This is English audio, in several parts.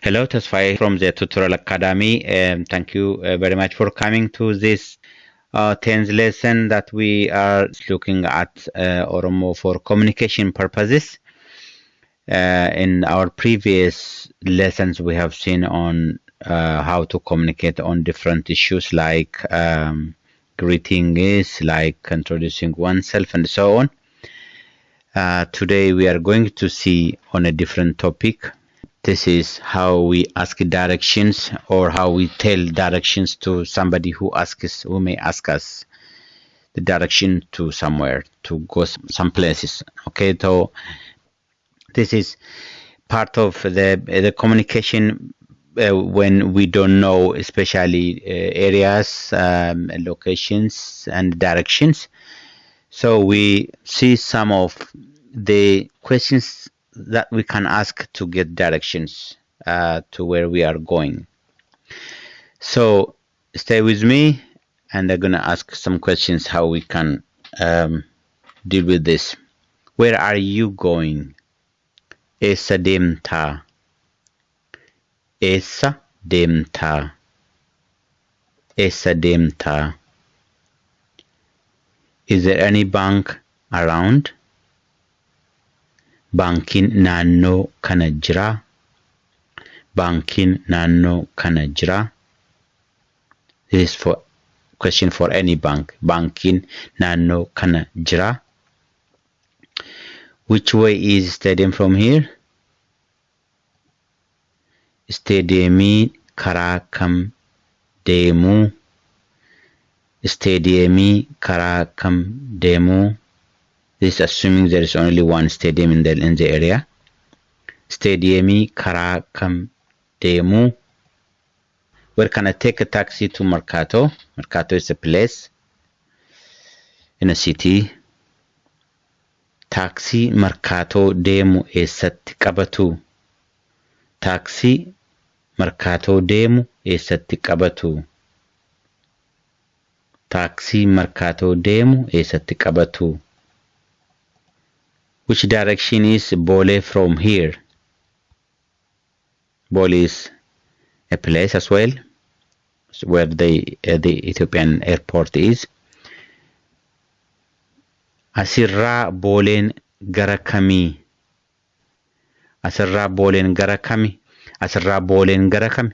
Hello, Tasfai from the Tutorial Academy. Thank you very much for coming to this 10th lesson that we are looking at Oromo for communication purposes. In our previous lessons, we have seen on how to communicate on different issues like greetings, like introducing oneself, and so on. Today, we are going to see on a different topic. This is how we ask directions or how we tell directions to somebody who may ask us the direction to somewhere, to go some places. Okay, so this is part of the communication when we don't know, especially areas, locations, and directions. So we see some of the questions that we can ask to get directions to where we are going. So stay with me, and I'm gonna ask some questions how we can deal with this. Where are you going? Eessa deemtaa? Eessa deemtaa? Eessa deemtaa? Is there any bank around? Baankiin naannoo kana jiraa? Baankiin naannoo kana jiraa? This is for question for any bank. Baankiin naannoo kana jiraa? Which way is stadium from here? Stadiumii karaa kam deemuu? Stadiumii karaa kam deemuu? This is assuming there is only one stadium in the area. Stadiumii karaa kam deemuu? Where can I take a taxi to Mercato? Mercato is a place in a city. Taxi Mercato deemu eessatti qabatu? Taxi Mercato deemu eessatti qabatu? Taxi Mercato deemu eessatti qabatu? Which direction is Bole from here? Bole is a place as well, where the Ethiopian airport is. Asirraa Booleen gara kamii? Asirraa Booleen gara kamii? Asirraa Booleen gara kamii?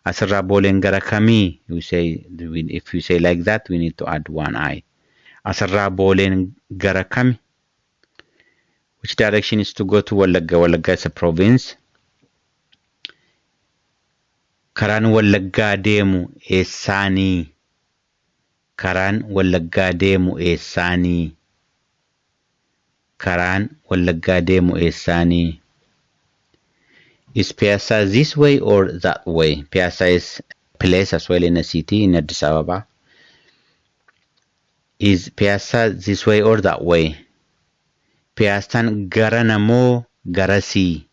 Asirraa Booleen gara kamii? If you say like that, we need to add one I. Asirraa Booleen gara kamii? Which direction is to go to Wallagga? Wallagga is a province. Karaan Wallaggaa deemu eessaanii? Karaan Wallaggaa deemu eessaanii? Karaan Wallaggaa deemu eessaanii? Is Piazza this way or that way? Piazza is a place as well in a city in Addis Ababa. Is Piazza this way or that way? Piazzaan gara namoo garasii?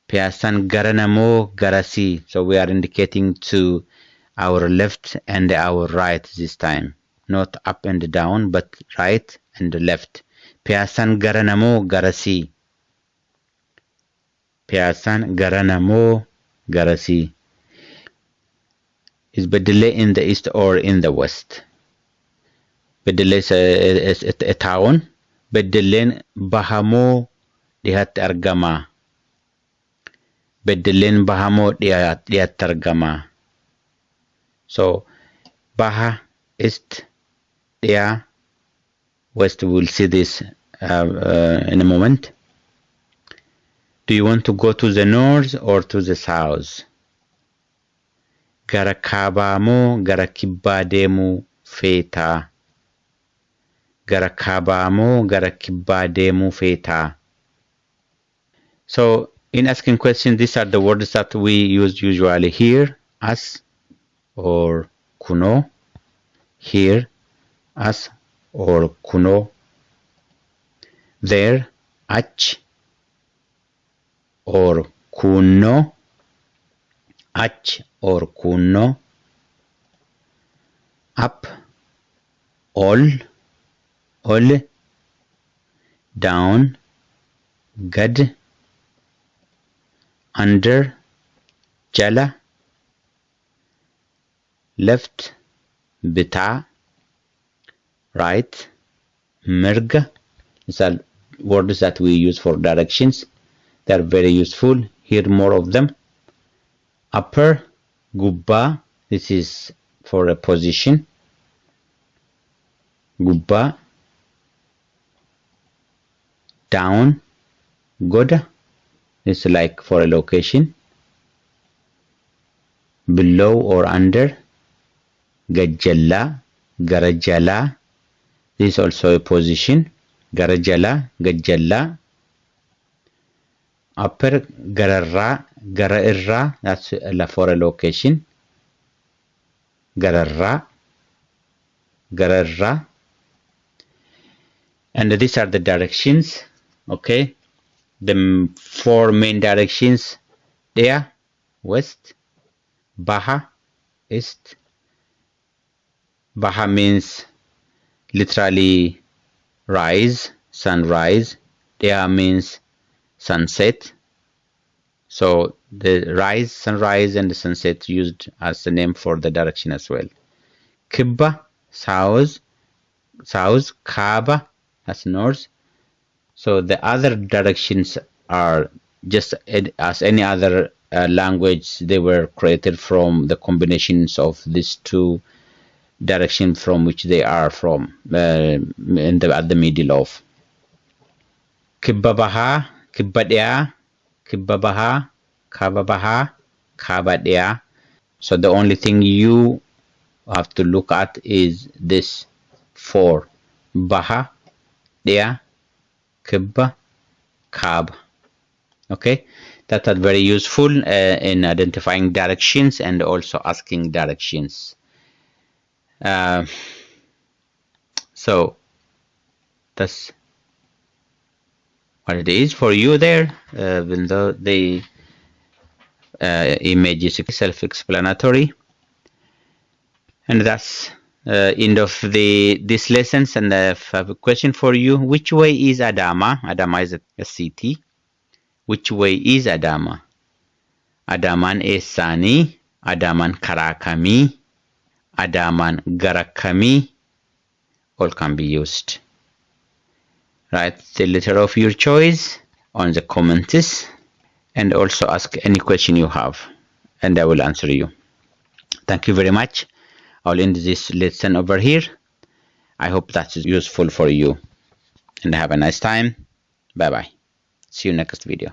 Piazzaan gara namoo garasii? So we are indicating to our left and our right this time. Not up and down, but right and left. Piazzaan gara namoo garasii? Piazzaan gara namoo garasii? Is Bedele in the east or in the west? Bedele is a town. Bedeleen bahamoo dhiyaatti argamaa? Bedeleen bahamoo dhiyaatti argamaa? So Baha, East, Dhiyaa, West. We'll see this in a moment. Do you want to go to the north or to the south? Gara kaabaa moo gara kibbaa deemuu feetaa? Gara kaabaa moo gara kibbaa deemuu feetaa? So in asking questions, these are the words that we use usually here, as or kuno. Here, as or kuno. There, ach or kuno. Ach or kuno. Up, ol, ol. Down, gad. under, jala, left, bita, right, mirga. These are words that we use for directions. They are very useful. Hear more of them. Upper, gubba. This is for a position. Gubba. Down, goda. This is like for a location. Below or under. Gajjalla, garajala. This is also a position. Garajala, gajjalla. Upper, gararra, gara that's for a location. Gararra, gararra. And these are the directions. Okay, the 4 main directions: there, west, baha, east. Baha means literally rise, sunrise. There means sunset. So the rise, sunrise, and the sunset used as the name for the direction as well. Kibba, south, Kaaba, that's north. So the other directions are just as any other language. They were created from the combinations of these two directions from which they are from, at the middle of. Kibba baha, kibba dhiyaa, kibba baha, kaaba baha, kaaba dhiyaa. So the only thing you have to look at is this 4: baha, dhiyaa, kibba, kaaba. Okay, that are very useful in identifying directions and also asking directions. So that's what it is for you there, even though the image is self-explanatory. And that's end of this lessons. And I have a question for you. Which way is Adama? Adama is a city. Which way is Adama? Adaman eessani? Adaman karaa kamii? Adaman gara kamii? All can be used. Write the letter of your choice on the comments and also ask any question you have and I will answer you. Thank you very much. I'll end this lesson over here. I hope that's useful for you and have a nice time. Bye bye. See you next video.